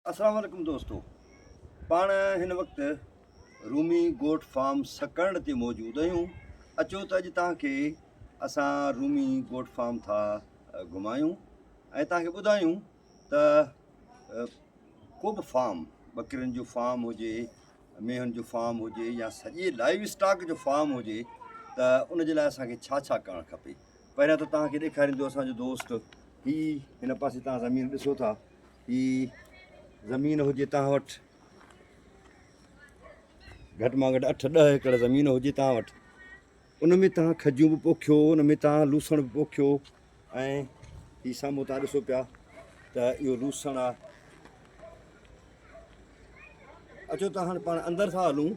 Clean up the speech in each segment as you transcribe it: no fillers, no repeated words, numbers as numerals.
السلام عليڪم دوستو پاڻ هن وقت رومي گوٽ فارم سڪرنڊ تي موجود آهيون اچو ته اڄ توهان کي اسان رومي گوٽ فارم ٿا گهمايون ۽ توهان کي ٻڌايون ته ڪو به فارم ٻڪرين جو فارم هجي مينهن جو فارم هجي يا سڄي لائيو اسٽاڪ جو فارم هجي ته ان جي لاء اسان کي ڇا ڇا ڪرڻ کپي پهريان ته توهان کي ڏيکاريندو اسان جو دوست هي هن پاسي توهان زمين ڏسو ٿا هي زمين هجي توهان وٽ گهٽ مان گهٽ اٺ ڏهه ايڪڙ زمين هجي توهان وٽ ان ۾ توهان کجيون به پوکيو ان ۾ توهان لوسڻ به پوکيو ۽ هي سامهون توهان ڏسو پيا ته اهو لوسڻ آهي اچو ته هاڻي پاڻ اندر ٿا هلون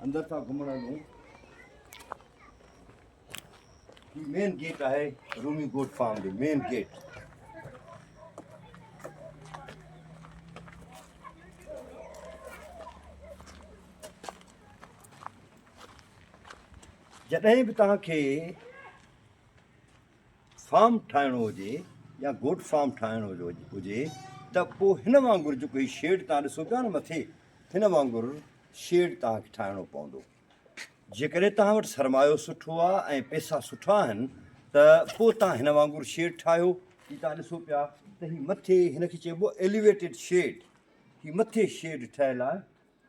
اندر ٿا گهمڻ هلون هي مين گيٽ آهي رومي گوٽ فارم جو مين گيٽ. جڏهن به توهان کي فارم ٺاهڻو هجي يا گوٽ فارم ٺاهڻو هجي ته پوء هن وانگر جيڪو هي شيڊ توهان ڏسو پيا نه مٿي هن وانگر شيڊ توهان کي ٺاهڻو پوندو. جيڪڏهن توهان وٽ سرمايو سٺو آهي ۽ پئسا سٺا آهن ته پوء توهان هن وانگر شيڊ ٺاهيو. هي توهان ڏسو پيا ته هي مٿي هن کي چئبو آهي ايليويٽيڊ شيڊ. هي مٿي شيڊ ٺهيل آهي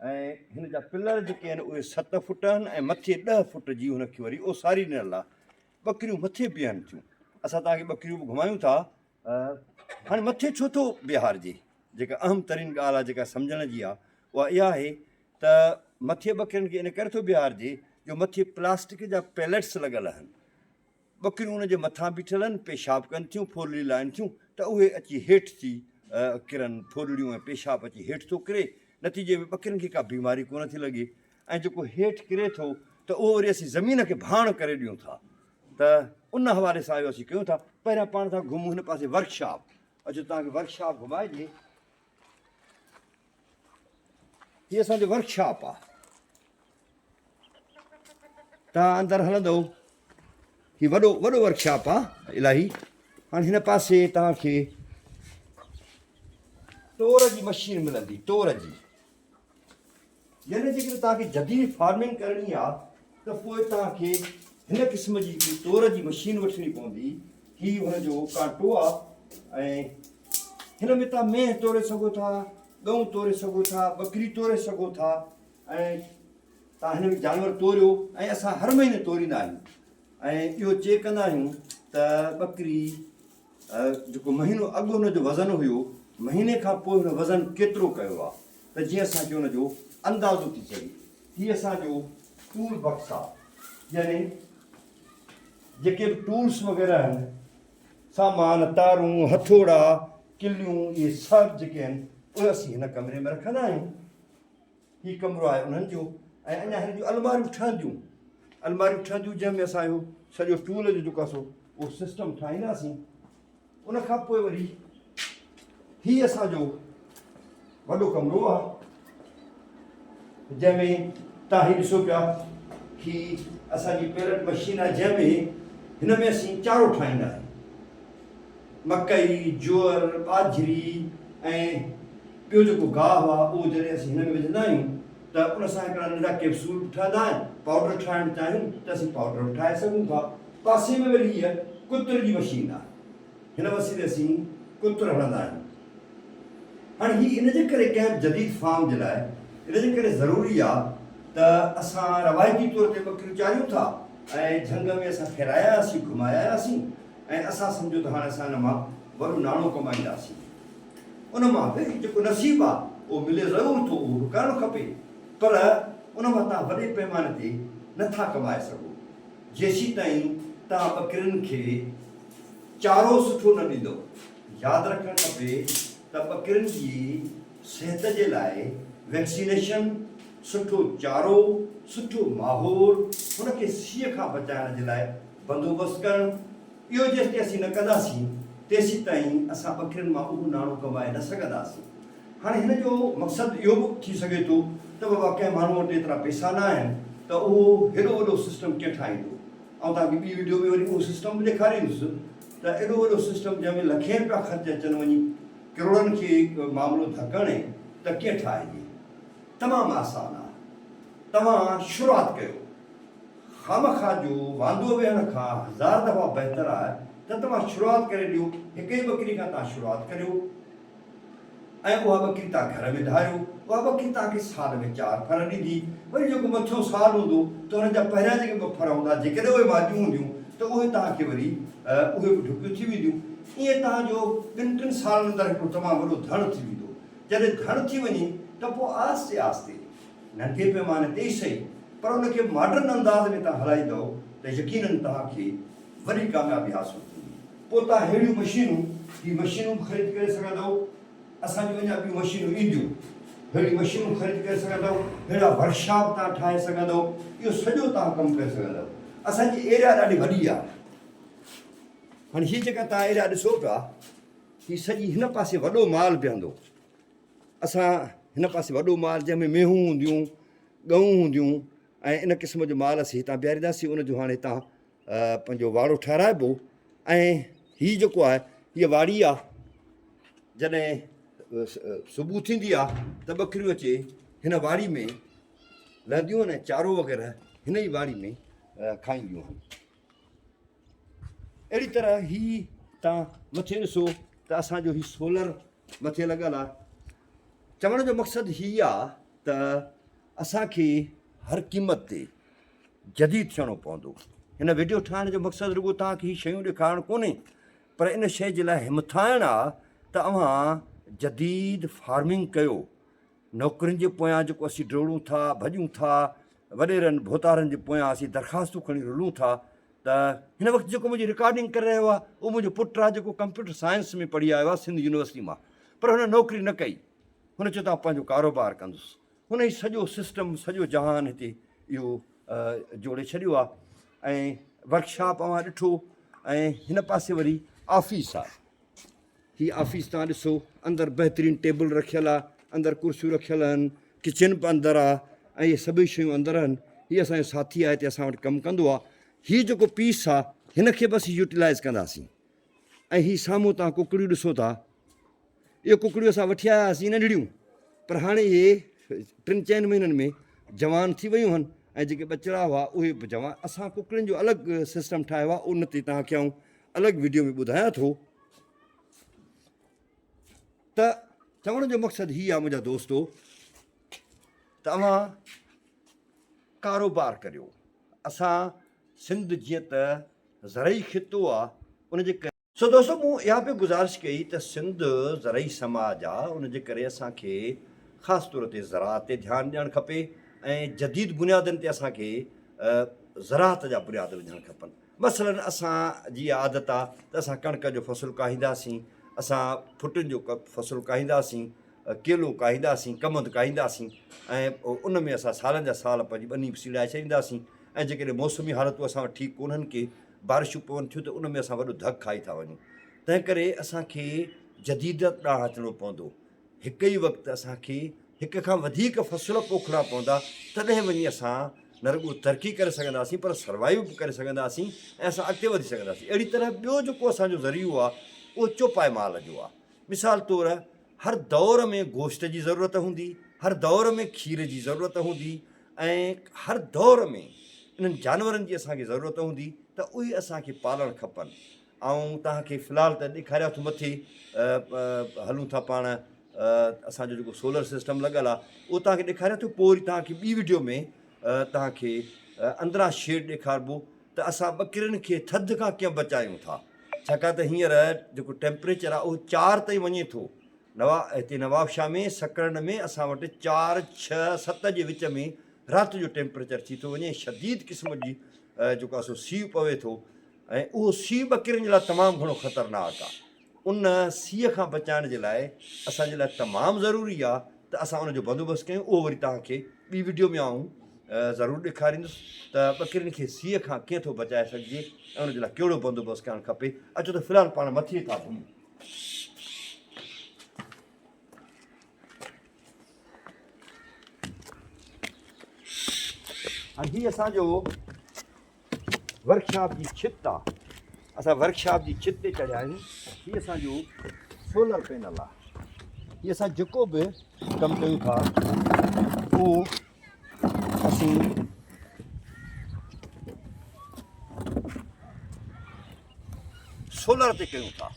۽ هن جا پلر جيڪي آهن اهي ست فوٽ آهن ۽ مٿي ڏهه فوٽ جي هن کي وري اوساري ڏنل آهي. ٻڪريون مٿي بيهن ٿيون. اسان توهان کي ٻڪريون به گهمايون ٿا. هاڻي مٿي ڇو ٿو بيهارجي؟ جيڪا اهم ترين ڳالهه آهي جيڪا سمجهڻ جي آهي اها اها آهي ته مٿي ٻڪرين کي ان ڪري ٿو بيهارجي جو مٿي پلاسٽڪ جا پيلٽس لڳل آهن. ٻڪريون ان جي مٿان بيٺل آهن، پيشاب ڪن ٿيون، ڦولڙي لائن ٿيون ته اهي اچي هيٺ ٿي ڪرن، ڦولڙيون ۽ پيشاب اچي هيٺ ٿو ڪري، نتيجي ۾ ٻڪرين کي ڪا بيماري ڪونه ٿي لڳي ۽ جيڪو هيٺ ڪري ٿو ته اهو وري اسين زمين کي ڀاڻ ڪري ڏيون ٿا ته ان حوالي سان اهو اسين ڪيون ٿا. پهريان پاڻ ٿا گهمون هن پاسي ورڪشاپ، اچو توهان کي ورڪشاپ گهمائجي. هي اسان جو ورڪشاپ آ. توهان اندر هلندو هي وڏو وڏو ورڪشاپ آ الاهي. هاڻي هن پاسي توهان کي تور جي مشين ملندي تور جي. يعني جيڪڏهن توهان کي جديد فارمنگ ڪرڻي آ ته پوء توهان کي هن قسم جي هڪڙي تور جي مشين وٺڻي پوندي. هي هن جو ڪانٽو آ ۽ هن ۾ توهان مينهن توري سگهو ٿا، ڳئون توري سگهو ٿا، ٻڪري توري سگهو ٿا ۽ توهان هن ۾ جانور توريو ۽ اسان هر مهيني توريندا آهيون ۽ اهو چيڪ ڪندا آهيون ته ٻڪري جيڪو مهينو اڳ هن جو وزن هيو مهيني کان پوء هن وزن ڪيترو ڪيو آهي ته جيئن اسان کي ان جو اندازو ٿي سگهي. هي اسان جو ٽول بڪس آهي يعني جيڪي به ٽولس وغيره آهن سامان تارون هٿوڙا ڪليون اهي سڀ جيڪي آهن اهي اسين هن ڪمري ۾ رکندا آهيون. هي ڪمرو آهي انهن جو ۽ اڃا هن جون الماريون ٺهنديون الماريون ٺهنديون جنهن ۾ اسان اهو سڄو ٽول جو جيڪو آهي سو اهو سسٽم ٺاهينداسين ان کان پوء وري هي اسان جو وڏو ڪمرو آهي جنهن ۾ تان هي ڏسو پيا هي اسان جي پيلٽ مشين آهي جنهن ۾ هن ۾ اسين چارو ٺاهيندا آهيون مڪئي، جوئر، ٻاجهري ۽ ٻيو جيڪو گاهه آهي اهو جڏهن اسين هن ۾ وجهندا آهيون ته ان سان هڪڙا ننڍڙا ڪيپسول به ٺهندا آهن. پائوڊر ٺاهڻ چاهيون ته اسين پائوڊر به ٺاهي سگهون ٿا. پاسي ۾ وري هيء ڪتر جي مشين آهي. هن وسيلي اسين ڪتر هڻندا آهيون. هاڻي هي ان جي ڪري ڪنهن به جديد فارم جي لاء ان جي ڪري ضروري آهي ته اسان روايتي طور تي ٻڪريون چاريون ٿا ۽ جهنگ ۾ اسان ڦيراياسين گهماياسين ۽ اسان سمجهيو ته هاڻي اسان ان مان وڏو ناڻو ڪمائينداسين. ان مان به جيڪو نصيب آ اهو ملي ضرور ٿو اهو به ڪرڻ کپي پر ان مان توهان وڏي پئماني تي نه ٿا ڪمائي سگهو جيسيتائين توهان ٻڪرين کي چارو سٺو نه ڏيندؤ. ياد رکڻ کپي ته ٻڪرين جي صحت جي لاء ويڪسينيشن، سٺو چارو، سٺو ماحول، هن کي سيء کان بچائڻ جي لاء بندوبست ڪرڻ، اهو جيستائين اسين نه ڪنداسين، تيسيتائين اسان ٻڪرين مان اهو ناڻو ڪمائي نه سگهنداسين. هاڻي هن جو مقصد اهو به ٿي سگهي ٿو ته بابا ڪنهن ماڻهو وٽ ايترا پئسا نه آهن ته اهو هيڏو وڏو سسٽم ڪيئن ٺاهيندو. آئون توهان کي ٻي وڊيو ۾ وري اهو سسٽم به ڏيکاريندس ته ايڏو وڏو سسٽم جنهن ۾ لکين رپيا خرچ اچن وڃي. ڪروڙن کي معاملو ڌڪ هڻي ته ڪيئن ٺاهجي؟ تمام آسان آ. توهان شروعات ڪيو. خامخواه جو واندو ويهڻ کان هزار دفعا بهتر آهي ته توهان شروعات ڪري ڏيو، هڪ ئي ٻڪري کان توهان شروعات ڪريو ۽ اها ٻڪري توهان گهر ۾ ڌاريو، اها ٻڪري توهان کي سال ۾ چار ڦر ڏيندي، وري جيڪو مٿيون سال هوندو ته ان جا پهريان جيڪي ٻه ڦر هوندا جيڪڏهن اهي ماديون هونديون ته اهي توهان کي وري اهي به ڍڪيون ٿي وينديون، ائين توهان جو ٻن ٽن سالن اندر هڪڙو تمام وڏو ڌڻ ٿي ويندو، جڏهن ڌڻ ٿي وڃي ته پوء آهستي آهستي ننڍي پيماني تي ئي سهي پر ان کي ماڊرن انداز ۾ توهان هلائيندؤ ته يقينن توهان کي وڏي ڪاميابي حاصل ٿيندي. پوء توهان ههڙيون مشينون، هي مشينون به خريد ڪري سگهندؤ، اسان جون اڃا ٻيون مشينون اينديون، ههڙيون مشينون خريد ڪري سگهندؤ، ههڙا ورڪشاپ توهان ٺاهي سگهندؤ، اهو سڄو توهان ڪم ڪري سگهندؤ. اسان جي ايريا ڏاڍي وڏي آهي. هاڻي هي جيڪا توهان ايريا ڏسو پيا، هي سڄي هن پاسي وڏو مال بيهندو. اسان هن پاسي وڏو مال جنهن ۾ مينهون هونديون، ڳئون هونديون ۽ ان قسم جو مال اسين هتان بيهارينداسين ان جو هاڻي هتان پنهنجو واڙو ٺهرائبو ۽ هي جيڪو آهي هيء واڙي آهي جڏهن صبح ٿيندي آهي ته ٻڪريون اچي هن واڙي ۾ لهنديون آهن ۽ چارو وغيره هن ئي واڙي ۾ کائينديون آهن. اهڙي طرح هي تان مٿي ڏسو ته اسان جو هي سولر مٿي لڳل آ. چوڻ جو مقصد هي آ ته اسان کي هر قيمت تي جديد ٿيڻو پوندو. هن وڊيو ٺاهڻ جو مقصد رڳو توهان کي هي شيون ڏيکارڻ ڪونهي پر ان شيء جي لاء همٿائڻ آ ته اوهان جديد فارمنگ ڪيو. نوڪرين جي پويان جيڪو اسين ڊوڙون ٿا، ڀڄون ٿا، وڏيرن، ڀوتارن جي پويان اسين درخواستون کڻي رلون ٿا ته هن وقت جيڪو منهنجي رڪارڊنگ ڪري رهيو آهي اهو منهنجو پٽ آهي جيڪو ڪمپيوٽر سائنس ۾ پڙهي آيو آهي سنڌ يونيورسٽي مان پر هن نوڪري نه ڪئي هن چيو ته آئون پنهنجو ڪاروبار ڪندس هن هي سڄو سسٽم سڄو جهان هتي اهو جوڙي ڇڏيو آهي ۽ ورڪشاپ اوهان ڏٺو ۽ هن پاسي وري آفيس آهي هي آفيس توهان ڏسو اندر بهترين ٽيبل رکيل آ اندر ڪرسيون رکيل آهن ڪچن به اندر آ ۽ اهي سڀئي شيون اندر آهن هي اسان جو ساٿي آهي هتي اسان وٽ ڪم ڪندو آ هي جيڪو پيس آ هن کي به اسين يوٽيلائز ڪنداسين ۽ هي سامهون توهان ڪڪڙيون ڏسو ٿا اهي ڪڪڙيون اسان وٺي آيا هئاسين ننڍڙيون پر هاڻي اهي ٽن چئن مهينن ۾ جوان ٿي ويون آهن ۽ جيڪي ٻچڙا هئا اهي به جوان اسان ڪڪڙين جو الڳ سسٽم ٺاهيو آهي ان تي توهان کي آئون الڳ وڊيو ۾ ٻڌايان ٿو ته چوڻ جو مقصد هي آهي منهنجا دوستو ته اوهان ڪاروبار ڪريو اسان سنڌ جيئن ته زرعي خطو آهي ان جي ڪري سو دوستو مون اها به گذارش ڪئي ته سنڌ زرعي سماج آ ان جي ڪري اسان کي خاص طور تي زراعت تي ڌيان ڏيڻ کپي ۽ جديد بنيادن تي اسان کي زراعت جا بنياد وجهڻ کپن مثلاً اسان جي اها عادت آ ته اسان ڪڻڪ جو فصل ڪاهينداسين، اسان ڦٽين جو فصل ڪاهينداسين، ڪيلو ڪاهينداسين، ڪمند ڪاهينداسين ۽ ان ۾ اسان سالن جا سال پنهنجي ٻني به سيڙائي ڇڏينداسين ۽ جيڪڏهن موسمي حالتون اسان وٽ ٺيڪ ڪونهن ڪي بارشون پون ٿيون ته ان ۾ اسان وڏو ڌڪ کائي ٿا وڃون. تنهن ڪري اسان کي جديديت ڏانهن اچڻو پوندو. هڪ ئي وقت اسان کي هڪ کان وڌيڪ فصل پوکڻا پوندا تڏهن وڃي اسان نه رڳو ترقي ڪري سگهنداسين پر سروائيو به ڪري سگهنداسين ۽ اسان اڳتي وڌي سگهنداسين اهڙي طرح ٻيو جيڪو اسان جو ذريعو آهي اهو چوپائي مال جو آهي مثال طور هر دور ۾ گوشت جي ضرورت هوندي هر دور ۾ کير جي ضرورت هوندي ۽ هر دور ۾ انهن جانورن جي اسان کي ضرورت هوندي ته اهي اسان کي پالڻ کپن آئون توهان کي في الحال ته ڏيکاريان ٿو مٿي هلون ٿا پاڻ اسان جو جيڪو سولر سسٽم لڳل آهي اهو توهان کي ڏيکاريان ٿو پوء وري توهان کي ٻي وڊيو ۾ توهان کي اندران شيڊ ڏيکاربو ته اسان ٻڪرين کي ٿڌ کان ڪيئن بچايون ٿا ڇاڪاڻ ته هينئر جيڪو ٽيمپريچر آهي اهو چار تائين وڃي ٿو نوا هتي نوابشاهه ۾ سڪرنڊ ۾ اسان وٽ چار ڇهه ست جي وچ ۾ رات جو ٽيمپريچر ٿي ٿو وڃي شديد قسم جي جيڪو آهي سو سيء پوي ٿو ۽ اهو سيء ٻڪرين جي لاء تمام گهڻو خطرناڪ آهي. ان سيء کان بچائڻ جي لاء اسان جي لاء تمام ضروري آهي ته اسان ان جو بندوبست ڪيون. اهو وري توهان کي ٻي وڊيو ۾ آئون ضرور ڏيکاريندس ته ٻڪرين کي سيء کان ڪيئن ٿو بچائي سگهجي ۽ ان جي لاء ڪهڙو بندوبست ڪرڻ کپي. اچو ته في الحال پاڻ مٿي ٿا گهمون. هاڻي هي اسان جو ورڪشاپ جي ڇت آ. اسان ورڪشاپ جي ڇت تي چڙهيا آهيون. هي اسان جو سولر پينل آ. هي اسان جيڪو به ڪم ڪيون ٿا اهو اسين سولر تي ڪيون ٿا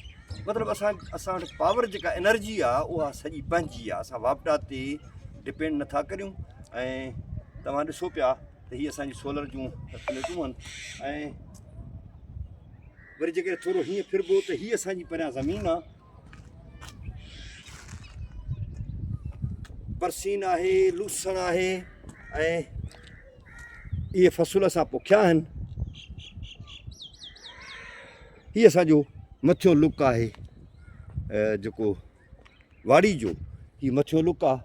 مطلب اسان اسان وٽ پاور جيڪا انرجي آ اها سڄي پنهنجي آ اسان واپڊا تي ڊپينڊ نٿا ڪريون ۽ توهان ڏسو پيا ته هي اسان جي سولر جون پليٽون آهن ۽ وري جيڪڏهن ٿورو هيئن ڦربو ته هي اسان جي پريان زمين آ برسين آهي لوسڻ آهي ۽ اهي فصل اسان پوکيا آهن هي اسان جو مٿيون لڪ آهي جيڪو واڙي جو هي مٿيون لڪ آهي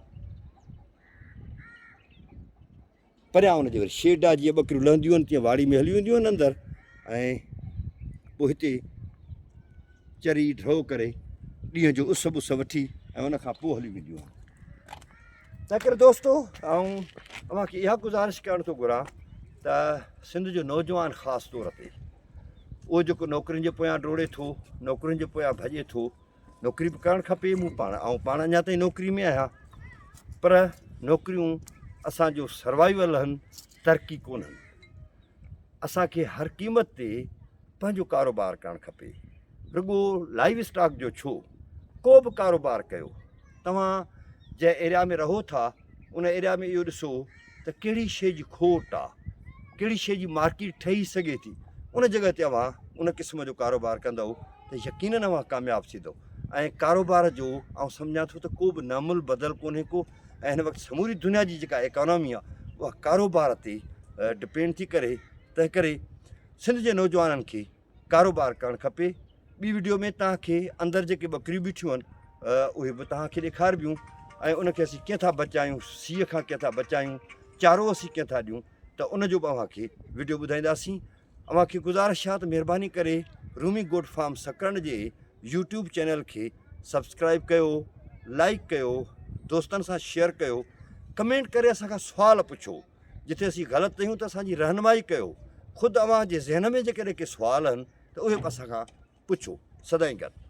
پريان ان جي وري شيڊ آهي جيئن ٻڪريون لهنديون آهن تيئن واڙي ۾ هليون وينديون آهن اندر ۽ پوء هتي چري ڍؤ ڪري ڏينهن جو اس بس وٺي ۽ ان کان پوء هليون وينديون آهن تنهنڪري دوستو آئون اوهان کي اها گذارش ڪرڻ ٿو گهران ته سنڌ جو نوجوان خاص طور تي اهو جيڪو نوڪرين جي پويان ڊوڙي ٿو نوڪرين جي پويان ڀڄي ٿو نوڪري به ڪرڻ کپي مون پاڻ آئون پاڻ اڃا تائين نوڪري ۾ آهيان پر نوڪريون اسانجو سروائيول آهن ترقي ڪونهن اسانکي هر قيمت تي پنهنجو ڪاروبار ڪرڻ کپي رڳو لائيو اسٽاڪ جو ڇو ڪو به ڪاروبار ڪيو توهان جنهن ايريا ۾ رهو ٿا ان ايريا ۾ اهو ڏسو ته ڪهڙي شيء جي کوٽ آ، ڪهڙي شيء جي مارڪيٽ ٺهي سگهي ٿي، ان جڳهه تي اوهان ان قسم جو ڪاروبار ڪندؤ ته يقينن اوهان ڪامياب ٿيندؤ ۽ ڪاروبار جو آئون سمجهان ٿو ته ڪو به نعم البدل ڪونهي ڪو ۽ هن وقت سموري دنيا جي جيڪا ايڪانامي آ اها ڪاروبار تي ڊپينڊ ٿي ڪري تنهن ڪري سنڌ جي نوجوانن کي ڪاروبار ڪرڻ کپي. ٻي وڊيو ۾ توهان کي اندر جيڪي ٻڪريون بيٺيون آهن اهي به توهان کي ڏيکاربيون ۽ ان کي اسين ڪيئن ٿا بچايون سيء کان ڪيئن ٿا بچايون چارو اسين ڪيئن ٿا ڏيون ته ان جو به اوهان کي وڊيو ٻڌائينداسين اوهان کي گذارش آهي ته مهرباني ڪري رومي گوٽ فارم سڪرنڊ جي يوٽيوب چينل کي سبسڪرائب ڪيو لائڪ ڪيو دوستن سان شيئر ڪيو ڪمينٽ ڪري اسان کان سوال پڇو جتي اسين غلط آهيون ته اسان جي رهنمائي ڪيو. خود اوهان جي ذهن ۾ جيڪڏهن ڪي سوال آهن ته اهي به اسان کان پڇو. سدائين گڏ.